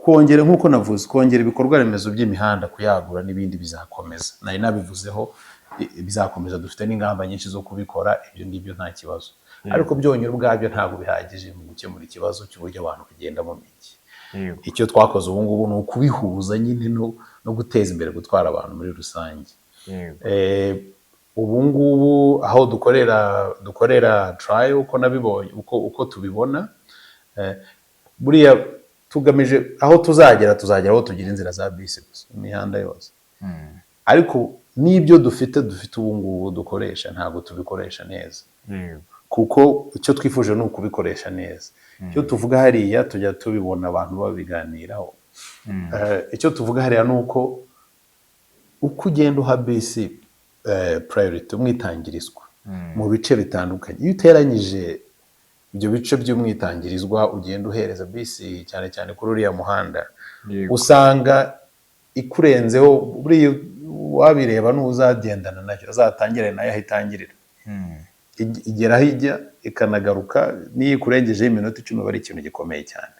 Kongera, nk'uko navuze, kongera ibikorwa remezo by'imihanda, kuyagura n'ibindi bizakomeza. Nari nabivuzeho, bizakomeza, dufite n'ingamba nyinshi zo kubikora. Ibyo ngibyo nta kibazo, ariko byonyine ubwabyo ntabwo bihagije mu gukemura ikibazo cy'uburyo abantu bagenda mu mijyi. Icyo twakoze ubu ngubu ni ukubihuza nyine no guteza imbere gutwara abantu muri rusange. Ubu ngubu aho dukorera trial, uko nabibonye, uko tubibona, buriya tugamije aho tuzagera, tuzagera aho tugira inzira za bisi gusa imihanda yose. Ariko n'ibyo dufite ubu ngubu dukoresha, ntabwo tubikoresha neza, kuko icyo twifuje ni ukubikoresha neza. Icyo tuvuga hariya, tujya tubibona abantu babiganiraho. Icyo tuvuga hariya ni uko ugenda uha bisi priority, umwitangirizwa mu bice bitandukanye. Iyo uteranyije ibyo bice by'umwitangirizwa ugenda uhereza bisi, cyane cyane kuri uriya muhanda, usanga ikurenzeho. Buriya wabireba n'uzagendana nayo, azatangire nayo aho itangirira, igera aho ijya ikanagaruka, n'iyo ikurengejeho iminota 10 aba ari ikintu gikomeye cyane.